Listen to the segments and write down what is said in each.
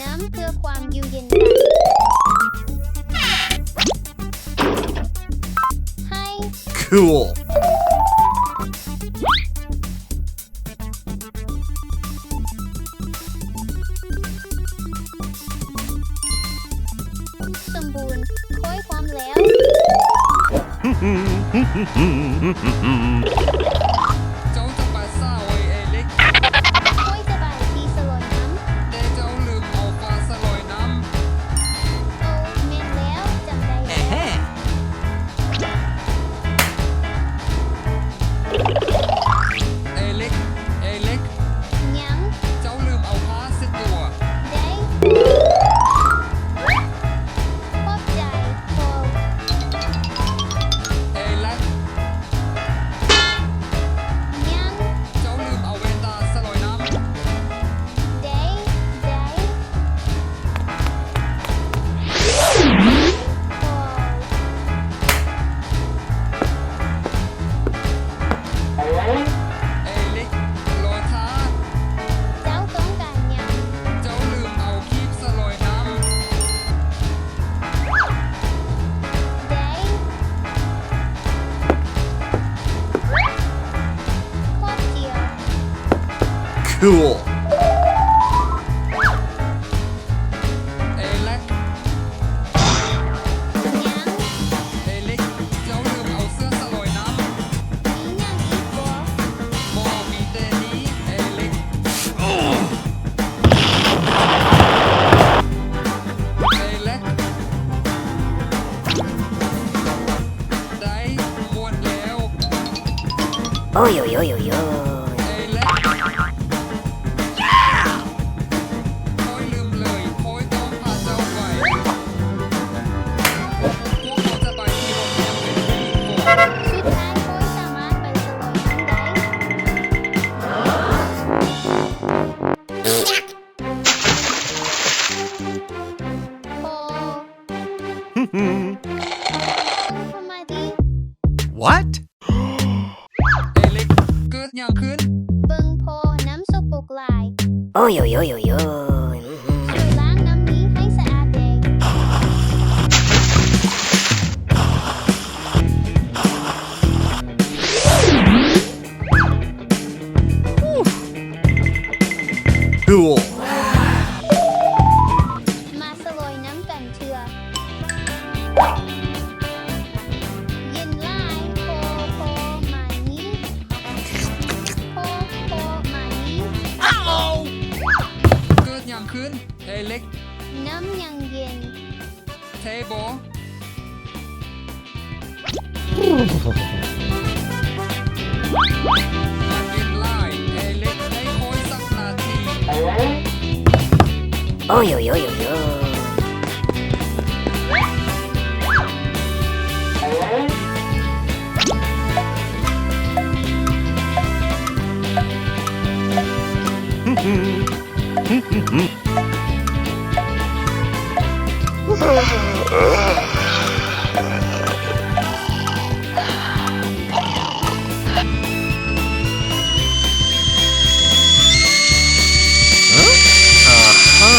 ນ້ຳເພື່ອຄວາມຢູ່ເຢັນກັນ. ໃຫ້ Cool. ສົມບູນ. ຂ້ອຍພ້ອມແລ້ວ. ເຈົ້າຈະໄປໃສ ເອລິກ? ຂ້ອຍຈະໄປທີ່ສະຫຼອຍນ້ຳ. ແຕ່ເຈົ້າລືມເອົາຜ້າສະຫຼອຍນ້ຳ. ໂອ້ ແມ່ນແລ້ວ, ຈຳໄດ້ແລ້ວ. ເອລິກ, ເອລິກ. ຫຍັງ? ເຈົ້າລືມເອົາຜ້າເຊັດຕົວ. ໄດ້. ຂອບໃຈພໍ່. ເອລິກ. ຫຍັງ? ເຈົ້າລືມເອົາແວ່ນຕາສະຫຼອຍນ້ຳ. ໄດ້, ໄດ້. ເອລິກ, ລໍຖ້າ. ເຈົ້າຕ້ອງການຫຍັງ? ເຈົ້າລືມເອົາຄີບສະຫຼອຍນ້ຳ. ໄດ້. ຂອບໃຈ. Cool. ເອລິກ. ຫຍັງ? ເອລິກ, ເຈົ້າລືມເອົາເສື້ອສະຫຼອຍນ້ຳ. ມີຫຍັງອີກບໍ່? ບໍ່, ມີແຕ່ນີ້, ເອລິກ. ເອລິກ. ໄດ້, ໝົດແລ້ວ. ໂອ້ຍໂອ້ຍໂອ້ຍໂອ້ຍໂອ້ຍ. ເອລິກ. ຂ້ອຍລືມເລີຍ, ຂ້ອຍຕ້ອງພາເຈົ້າໄປ. ພວກເຮົາຈະໄປທີ່ໂຮງແຮມເປັນທີ່ໜຶ່ງ. ສຸດທ້າຍຂ້ອຍສາມາດໄປສະຫຼອຍນ້ຳໄດ້. ພໍ. What? ເອລິກ, ເກີດຫຍັງຂຶ້ນ? ເບິ່ງພໍ່, ນ້ຳສົກປົກຫຼາຍ. ໂອ້ຍໂອ້ຍໂອ້ຍໂອ້ຍໂອ້ຍ. ຊ່ວຍລ້າງນ້ຳນີ້ໃຫ້ສະອາດແດ່. ມາສະຫຼອຍນ້ຳກັນເທື່ອ. ເຢັນຫຼາຍ, ພໍ, ພໍ, ມານີ້. ພໍ, ພໍ, ມານີ້. ເກີດຫຍັງຂຶ້ນ, ເອລິກ? ນ້ຳຍັງເຢັນ. ເທບໍ? ມັນເຢັນຫຼາຍ, ເອລິກ, ໃຫ້ຂ້ອຍສັກນາທີ. ໂອ້ຍໂອ້ຍໂອ້ຍໂອ້ຍໂອ້ຍ. ອາຮາ.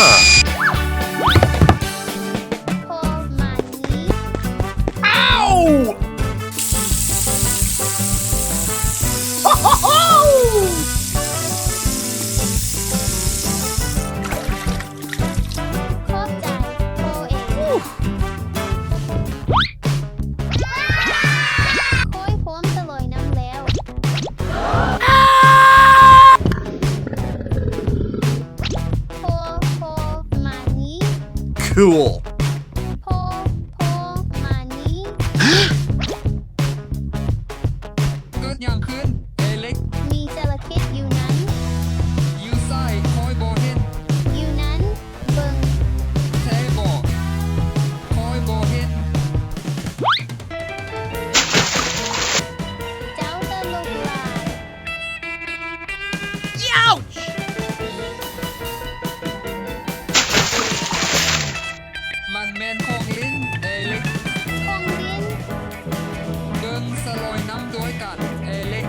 ພໍມານີ້. ອ້າວ! ຂອບໃຈພໍ່ເອງ. ຂ້ອຍພ້ອມສະຫຼອຍນ້ຳແລ້ວ. ພໍ່, ພໍ່, ມານີ້. Cool. ພໍ່, ພໍ່, ມານີ້. ເກີດຫຍັງຂຶ້ນ, ເອລິກ? ມີຈະລະເຂດຢູ່ນັ້ນ. ຢູ່ໃສ? ຂ້ອຍບໍ່ເຫັນ. ຢູ່ນັ້ນ, ເບິ່ງ. ແທ້ບໍ? ຂ້ອຍບໍ່ເຫັນ. ເຈົ້າຕະຫຼົກຫຼາຍ. ມັນແມ່ນຂອງຫຼິ້ນ, ເອລິກ. ຂອງຫຼິ້ນ? ເບິ່ງສະຫຼອຍນ້ຳດ້ວຍກັນ, ເອລິກ.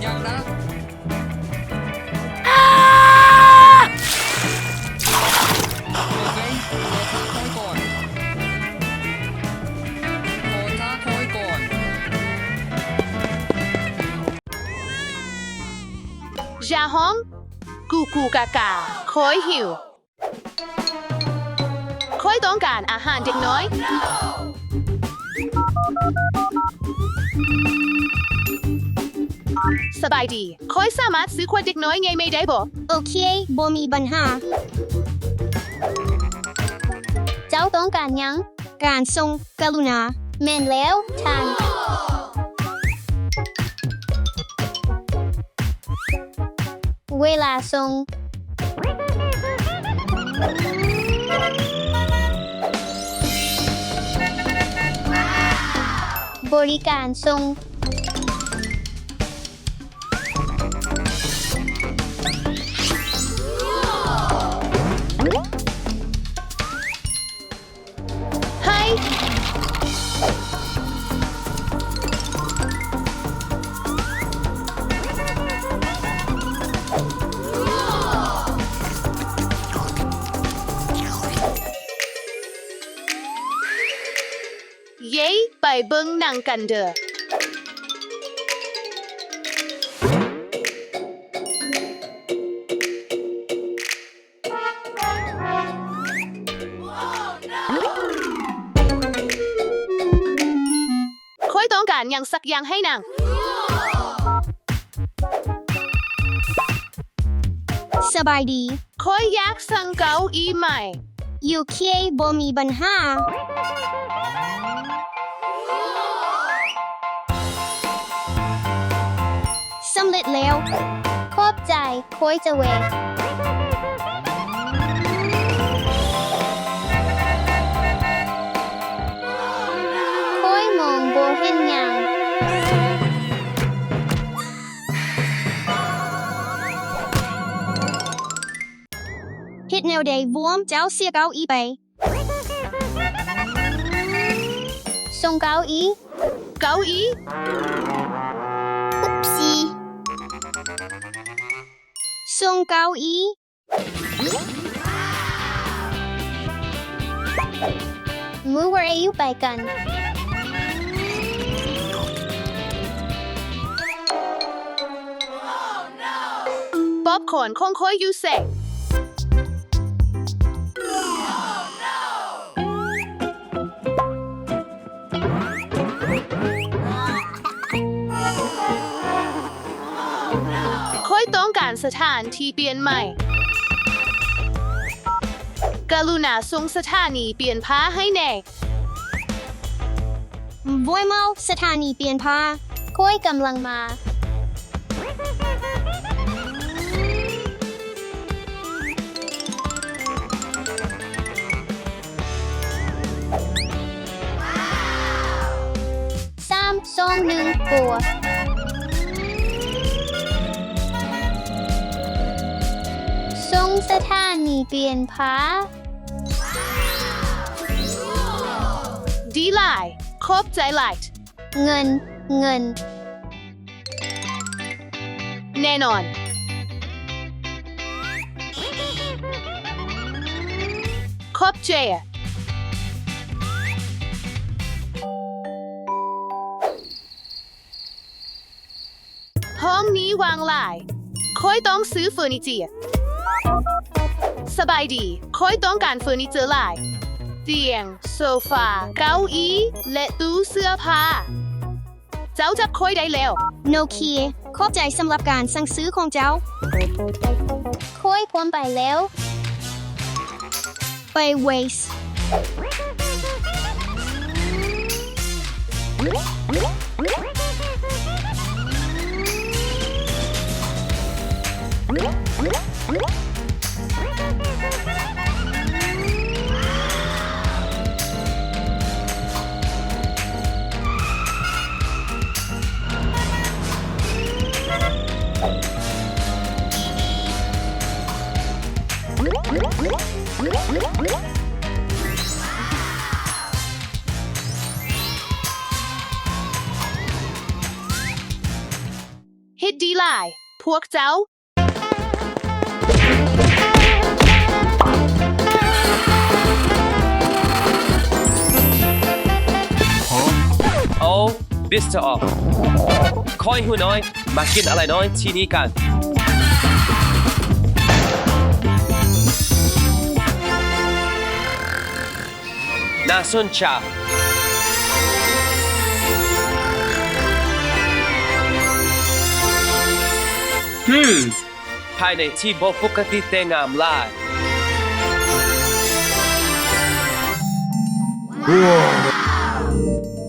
ຫຍັງນະ? ອ້າ! ຢ່າຮ້ອງ ກູກູກາກາ ຂ້ອຍຫິວ. ຂ້ອຍຕ້ອງການອາຫານເດັກນ້ອຍ. ສະບາຍດີ. ຂ້ອຍສາມາດຊື້ຂວດເດັກນ້ອຍໃຫຍ່ໃໝ່ໄດ້ບໍ່? ໂອເຄ, ບໍ່ມີບັນຫາ. ເຈົ້າຕ້ອງການຫຍັງ? ການສົ່ງ, ກະລຸນາ. ແມ່ນແລ້ວ, ທ່ານ. ເວລາສົ່ງ. ບໍລິການສົ່ງ. ໃຫ້ ເຢ້ ໄປເບິ່ງໜັງກັນເດີ້. ຂ້ອຍຕ້ອງການຫຍັງສັກຢ່າງໃຫ້ນາງ. ສະບາຍດີ. ຂ້ອຍຢາກສັ່ງເກົ້າອີ່ໃໝ່. ໂອເຄ, ບໍ່ມີບັນຫາ. ສຳເລັດແລ້ວ. ຂອບໃຈ, ຂ້ອຍຈະແວ່. ຂ້ອຍມອງບໍ່ເຫັນຫຍັງ. ເຮັດແນວໃດ ວອມ? ເຈົ້າເສຍເກົ້າອີ່ໄປ. ສົ່ງເກົ້າອີ່. ເກົ້າອີ່. ອຸບຊີ. ສົ່ງເກົ້າອີ່. ມື້ວາເອຢູ່ໄປກັນ. ປັອບຄອນຂອງຂ້ອຍຢູ່ໃສ? ຂ້ອຍຕ້ອງການສະຖານທີ່ປ່ຽນໃໝ່. ກະລຸນາສົ່ງສະຖານີປ່ຽນຜ້າໃຫ້ແດ່. ໂວຍເມົາ, ສະຖານີປ່ຽນຜ້າ. ຂ້ອຍກຳລັງມາ. ສາມ ສອງ ໜຶ່ງ ໂກ. ສົ່ງສະຖານີປ່ຽນຜ້າ. ດີຫຼາຍ. ຂອບໃຈຫຼາຍ. ເງິນ, ເງິນ. ແນ່ນອນ. ຂອບໃຈ. ຫ້ອງນີ້ຫວ່າງຫຼາຍ. ຂ້ອຍຕ້ອງຊື້ເຟີນີເຈີ. ສະບາຍດີ. ຂ້ອຍຕ້ອງການເຟີນີເຈີຫຼາຍ. ຕຽງ, ໂຊຟາ, ເກົ້າອີ່ ແລະ ຕູ້ເສື້ອຜ້າ. ເຈົ້າຈັບຂ້ອຍໄດ້ແລ້ວ. ໂອເຄ. ຂອບໃຈສຳລັບການສັ່ງຊື້ຂອງເຈົ້າ. ຂ້ອຍພວມໄປແລ້ວ. ໄປເວສ. ເຮັດດີຫຼາຍ ພວກເຈົ້າ. ໂອ້ ມິສເຕີອອກ ຂ້ອຍຮູ້ນ້ອຍ ມາກິນອະໄລນ້ອຍທີ່ນີ້ກັນ. ໜ້າສົນໃຈ. ຮຶມ. ພາຍໃນທີ່ບໍ່ປົກກະຕິແຕ່ງາມຫຼາຍ.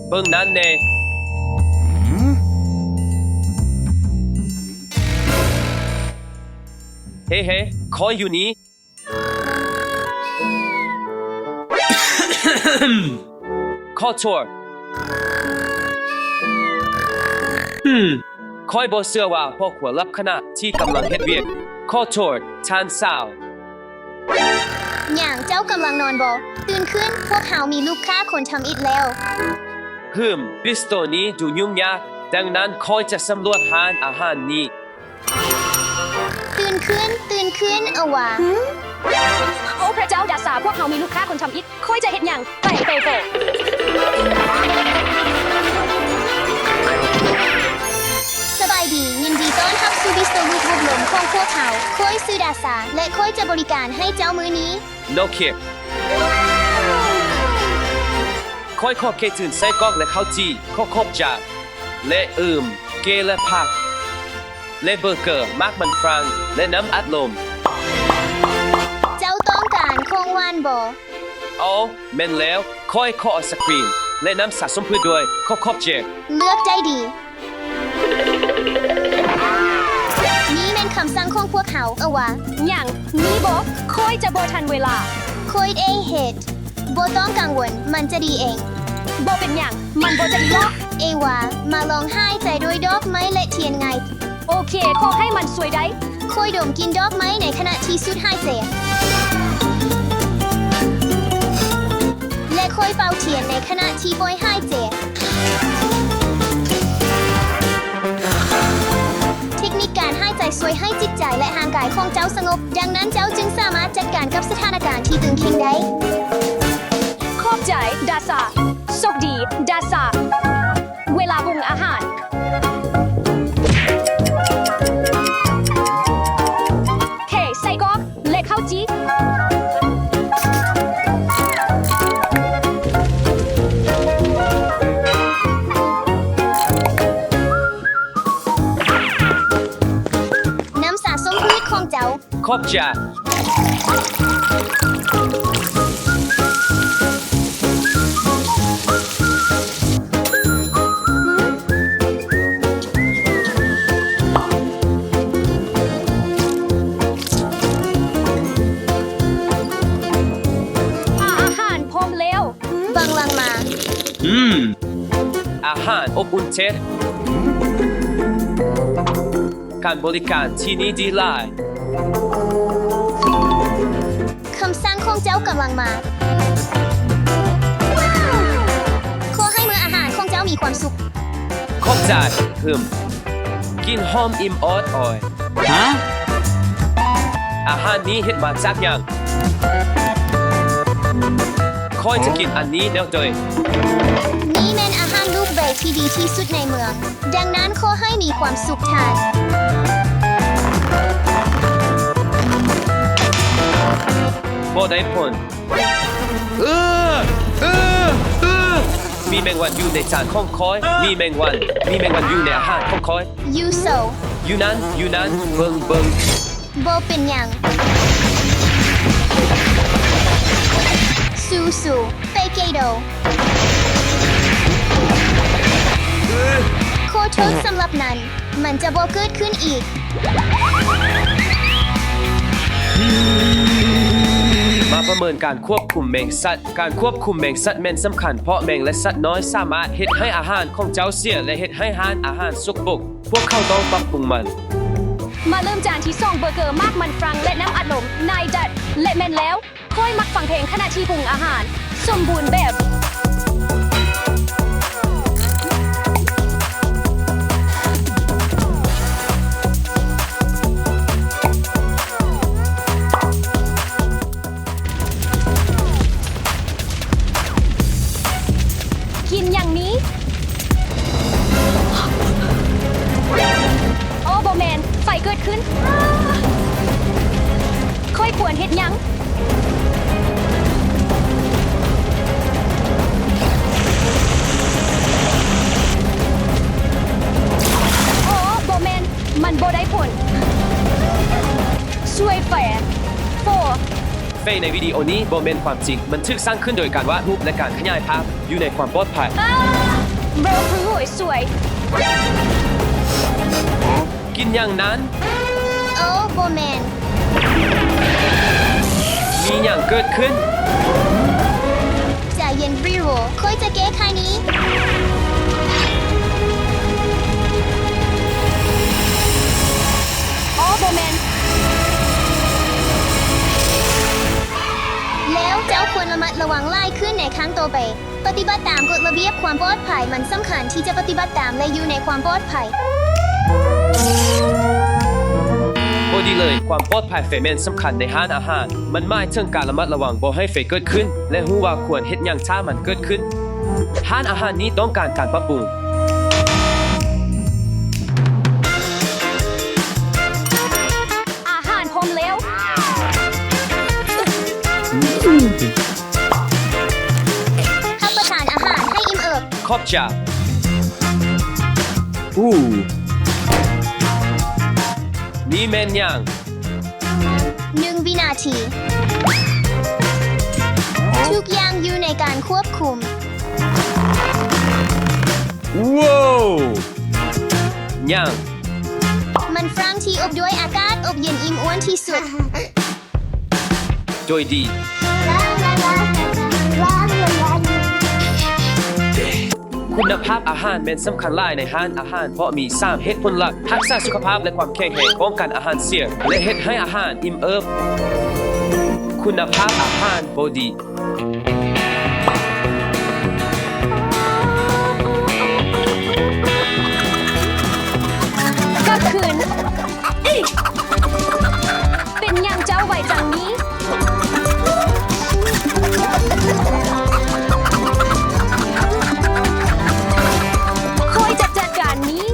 ເບິ່ງນັ້ນແດ່. ເຮ ເຮ ຂ້ອຍຢູ່ນີ້. ຂໍໂທດ. ຮຶມ. ຂ້ອຍບໍ່ເຊື່ອວ່າພໍ່ຄົວຫຼັບຂະນະທີ່ກຳລັງເຮັດວຽກ. ຂໍໂທດ, ທ່ານສາວ. ຫຍັງ? ເຈົ້າກຳລັງນອນບໍ? ຕື່ນຂຶ້ນ, ພວກເຮົາມີລູກຄ້າຄົນທຳອິດແລ້ວ. ຮຶມ, ບິສໂຕນີ້ດູຫຍຸ້ງຍາກ, ດັ່ງນັ້ນຂ້ອຍຈະສຳຫຼວດຮ້ານອາຫານນີ້. ຕື່ນຂຶ້ນ, ຕື່ນຂຶ້ນ, ເອີຫວາ. ໂອ້ ພະເຈົ້າ, ດາຊາ, ພວກເຮົາມີລູກຄ້າຄົນທຳອິດ. ຂ້ອຍຈະເຮັດຫຍັງ? ໄປ, ໄປ, ໄປ. ສະບາຍດີ, ຍິນດີຕ້ອນຮັບສູ່ບິສໂຕລູກໂຮມຂອງພວກເຮົາ. ຂ້ອຍຊື່ດາຊາ ແລະ ຂ້ອຍຈະບໍລິການໃຫ້ເຈົ້າມື້ນີ້. ໂອເຄ. ຂ້ອຍຂໍເຄຈືນໄສ້ກອກ ແລະ ເຂົ້າຈີ່. ຂໍຂອບໃຈ. ແລະ ອືມ, ເກ ແລະ ຜັກ. ແລະ ເບີເກີ, ໝາກມັນຝຣັ່ງ ແລະ ນ້ຳອັດລົມ. ເຈົ້າຕ້ອງການຂອງຫວານບໍ? ອໍ ແມ່ນແລ້ວ, ຂ້ອຍຂໍໄອສະຄຣີມ ແລະ ນ້ຳສາສົມພືດດ້ວຍ. ຂໍຂອບໃຈ. ເລືອກໄດ້ດີ. ນີ້ແມ່ນຄຳສັ່ງຂອງພວກເຮົາ, ເອີຫວາ. ຫຍັງ? ນີ້ບໍ? ຂ້ອຍຈະບໍ່ທັນເວລາ. ຂ້ອຍເອງເຮັດ. ບໍ່ຕ້ອງກັງວົນ, ມັນຈະດີເອງ. ບໍ່ເປັນຫຍັງ, ມັນບໍ່ຈະດີຫຼອກ. ເອຫວາ, ມາລອງຫາຍໃຈດ້ວຍດອກໄມ້ ແລະ ທຽນໄງ. ໂອເຄ, ຂໍໃຫ້ມັນຊ່ວຍໄດ້. ຂ້ອຍດົມກິ່ນດອກໄມ້ໃນຂະນະທີ່ສູດຫາຍໃຈ ແລະ ຂ້ອຍເປົ່າທຽນໃນຂະນະທີ່ປ່ອຍຫາຍໃຈ. ເທັກນິກການຫາຍໃຈຊ່ວຍໃຫ້ຈິດໃຈ ແລະ ຮ່າງກາຍຂອງເຈົ້າສະຫງົບ, ດັ່ງນັ້ນເຈົ້າຈຶ່ງສາມາດຈັດການກັບສະຖານະການທີ່ຕຶງເຄັ່ງໄດ້. ຂອບໃຈ, ດາຊາ. ໂຊກດີ, ດາຊາ. ເວລາປຸງອາຫານ. ເຄ ໄສ້ກອກ ແລະ ເຂົ້າຈີ່. ນ້ຳສາສົມພືດຂອງເຈົ້າ. ຂອບໃຈ. ອາຫານພ້ອມແລ້ວ. ບັງຫຼັງມາ. ອືມ. ອາຫານອົບອຸ່ນເຈັດ. ການບໍລິການທີ່ນີ້ດີຫຼາຍ. ຄຳສັ່ງຂອງເຈົ້າກຳລັງມາ. ຂໍໃຫ້ມື້ອາຫານຂອງເຈົ້າມີຄວາມສຸກ. ຂອບໃຈ. ຮຶມ. ກິ່ນຫອມອີ່ມອອດອອຍ. ຮະ? ອາຫານນີ້ເຮັດມາຈາກຫຍັງ? ຂ້ອຍຈະກິນອັນນີ້ແນວໃດ? ນີ້ແມ່ນອາຫານລູກເບທີ່ດີທີ່ສຸດໃນເມືອງ. ດັ່ງນັ້ນຂໍໃຫ້ມີຄວາມສຸກທ່ານ. ບໍ່ໄດ້ຜົນ. ເອີ ເອີ ເອີ ມີແມງວັນຢູ່ໃນຈານຂອງຂ້ອຍ. ມີແມງວັນ, ມີແມງວັນຢູ່ໃນອາຫານຂອງຂ້ອຍ. ຢູ່ໂຊ. ຢູ່ນັ້ນ, ຢູ່ນັ້ນ. ເບິ່ງ, ເບິ່ງ. ບໍ່ເປັນຫຍັງ. ສູ້ໆ. ໄປເກໂດ. ຂໍໂທດສຳລັບນັ້ນ. ມັນຈະບໍ່ເກີດຂຶ້ນອີກ. ມາປະເມີນການຄວບຄຸມແມງສັດ. ການຄວບຄຸມແມງສັດແມ່ນສຳຄັນ, ເພາະແມງ ແລະ ສັດນ້ອຍສາມາດເຮັດໃຫ້ອາຫານຂອງເຈົ້າເສຍ ແລະ ເຮັດໃຫ້ຮ້ານອາຫານສົກປົກ. ພວກເຂົາຕ້ອງປັບປຸງມັນ. ມາເລີ່ມຈານທີສອງ, ເບີເກີ, ໝາກມັນຝຣັ່ງ ແລະ ນ້ຳອັດລົມ. ນາຍດັດ. ແລະ ແມ່ນແລ້ວ. ຂ້ອຍມັກຟັງເພງຂະນະທີ່ປຸງອາຫານ. ສົມບູນແບບ. ກິນຫຍັງນີ້? ໂອ້ ບໍ່ແມ່ນ, ໄຟເກີດຂຶ້ນ. ຂ້ອຍຄວນເຮັດຫຍັງ? ເຟຍໃນວິດີໂອນີ້ບໍ່ແມ່ນຄວາມຈິງ. ມັນຖືກສ້າງຂຶ້ນໂດຍການວາດຮູບ ແລະ ການຂະຫຍາຍພາບຢູ່ໃນຄວາມປອດໄພ. ອ່າ ບໍ່ຮູ້ສວຍ. ກິນຫຍັງນັ້ນ? ໂອ້ ບໍ່ແມ່ນ. ມີຫຍັງເກີດຂຶ້ນ? ໃຈເຢັນ ບຣີໂວ. ຂ້ອຍຈະແກ້ໄຂນີ້. ອໍ ບໍ່ແມ່ນ. ແລ້ວເຈົ້າຄວນລະມັດລະວັງຫຼາຍຂຶ້ນໃນຄັ້ງຕໍ່ໄປ. ປະຕິບັດຕາມກົດລະບຽບຄວາມປອດໄພ. ມັນສຳຄັນທີ່ຈະປະຕິບັດຕາມ ແລະ ຢູ່ໃນຄວາມປອດໄພ. ບໍ່ດີເລີຍ. ຄວາມປອດໄພເຟຍແມ່ນສຳຄັນໃນຮ້ານອາຫານ. ມັນໝາຍເຖິງການລະມັດລະວັງບໍ່ໃຫ້ເຟຍເກີດຂຶ້ນ ແລະ ຮູ້ວ່າຄວນເຮັດຫຍັງຖ້າມັນເກີດຂຶ້ນ. ຮ້ານອາຫານນີ້ຕ້ອງການການປັບປຸງ. ອາຫານພ້ອມແລ້ວ. ຮັບປະທານອາຫານໃຫ້ອີ່ມເອີບ. ຂອບໃຈ. ອູ້ ນີ້ແມ່ນຫຍັງ? ໜຶ່ງວິນາທີ. ທຸກຢ່າງຢູ່ໃນການຄວບຄຸມ. ວ້າວ! ຫຍັງ? ມັນຝຣັ່ງທີ່ອົບດ້ວຍອາກາດອົບເຢັນອີ່ມອ້ວນທີ່ສຸດ. ໂດຍດີ. ຄຸນນະພາບອາຫານແມ່ນສຳຄັນຫຼາຍໃນຮ້ານອາຫານ ເພາະມີສາມເຫດຜົນຫຼັກ: ຮັກສາສຸຂະພາບ ແລະ ຄວາມແຂງແຮງ, ປ້ອງກັນອາຫານເສຍ ແລະ ເຮັດໃຫ້ອາຫານອີ່ມເອີບ. ຄຸນນະພາບອາຫານບໍ່ດີ. ກັບຄືນ. ເປັນຫຍັງເຈົ້າໄວຈັ່ງນີ້? ຂ້ອຍຈະຈັດການນີ້.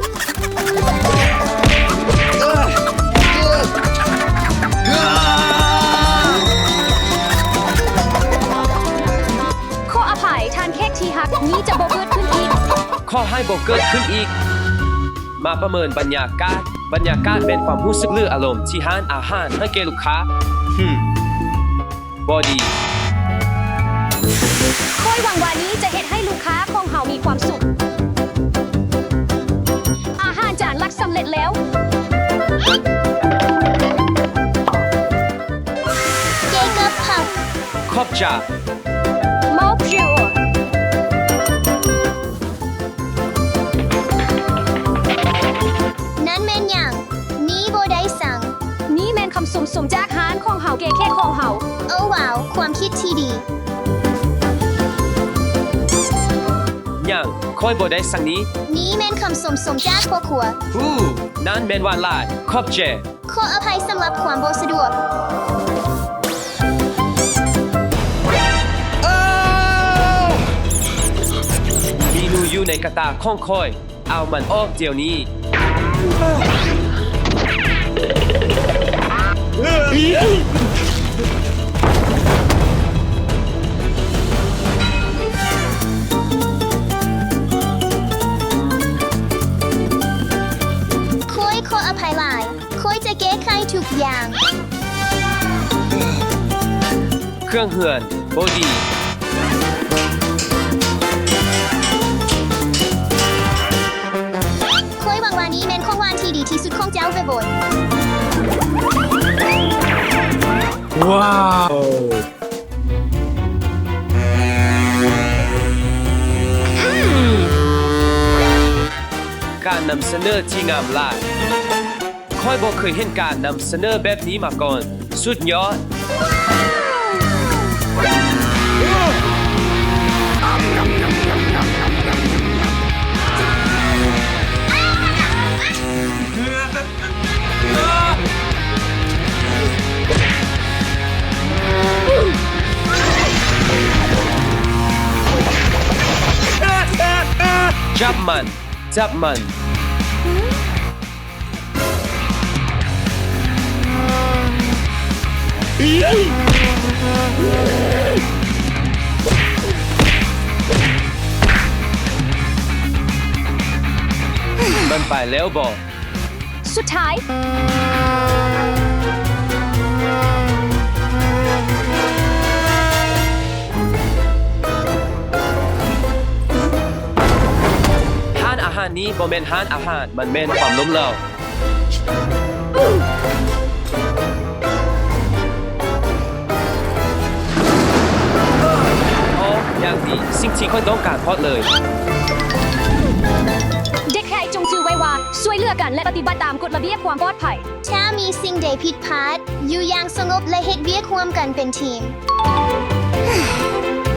ຂໍອະໄພ ທ່ານແຂກທີ່ຮັກ, ນີ້ຈະບໍ່ເກີດຂຶ້ນອີກ. ຂໍໃຫ້ບໍ່ເກີດຂຶ້ນອີກ. ມາປະເມີນບັນຍາກາດ. ບັນຍາກາດແມ່ນຄວາມຮູ້ສຶກ ຫຼື ອາລົມທີ່ຮ້ານອາຫານໃຫ້ແກ່ລູກຄ້າ. ຫຶ ບໍ່ດີ. ຂ້ອຍຫວັງວ່ານີ້ຈະເຮັດໃຫ້ລູກຄ້າຂອງເຮົາມີຄວາມສຸກ. ອາຫານຈານຫຼັກສຳເລັດແລ້ວ. ເກກັບຜັກ. ຂອບໃຈ. ມອບພຣີໂອ. ນັ້ນແມ່ນຫຍັງ? ນີ້ບໍ່ໄດ້ສັ່ງ. ນີ້ແມ່ນຄຳຊົມຊົມຈາກຮ້ານຂອງເຮົາແກ່ແຂກຂອງເຮົາ. ໂອ້ ວ້າວ, ຄວາມຄິດທີ່ດີ. ຫຍັງ? ຂ້ອຍບໍ່ໄດ້ສັ່ງນີ້. ນີ້ແມ່ນຄຳຊົມຊົມຈາກພໍ່ຄົວ. ຮູ້, ນັ້ນແມ່ນຫວານຫຼາຍ. ຂອບໃຈ. ຂໍອະໄພສຳລັບຄວາມບໍ່ສະດວກ. ມີໜູຢູ່ໃນກະຕ່າຂອງຂ້ອຍ. ເອົາມັນອອກດຽວນີ້. ຂ້ອຍຂໍອະໄພຫຼາຍ. ຂ້ອຍຈະແກ້ໄຂທຸກຢ່າງ. ເຄື່ອງເຮືອນບໍ່ດີ. ຂ້ອຍຫວັງວ່ານີ້ແມ່ນຂອງຫວານທີ່ດີທີ່ສຸດຂອງເຈົ້າ, ເວໂວນ. ວ້າວ! ການນຳສະເໜີທີ່ງາມຫຼາຍ. ຂ້ອຍບໍ່ເຄີຍເຫັນການນຳສະເໜີແບບນີ້ມາກ່ອນ. ສຸດຍອດ! ຈັບມັນ! ຈັບມັນ! ມັນໄປແລ້ວບໍ? ສຸດທ້າຍ. ຮ້ານນີ້ບໍ່ແມ່ນຮ້ານອາຫານ, ມັນແມ່ນຄວາມລົ້ມເຫຼວ. ອໍ ຢ່າງດີ, ສິ່ງທີ່ຂ້ອຍຕ້ອງການຮອດເລີຍ. ເດັກໃຫ້ຈົ່ງຈື່ໄວ້ວ່າ ຊ່ວຍເຫຼືອກັນ ແລະ ປະຕິບັດຕາມກົດລະບຽບຄວາມປອດໄພ. ຖ້າມີສິ່ງໃດຜິດພາດ, ຢູ່ຢ່າງສະຫງົບ ແລະ ເຮັດວຽກຮ່ວມກັນເປັນທີມ.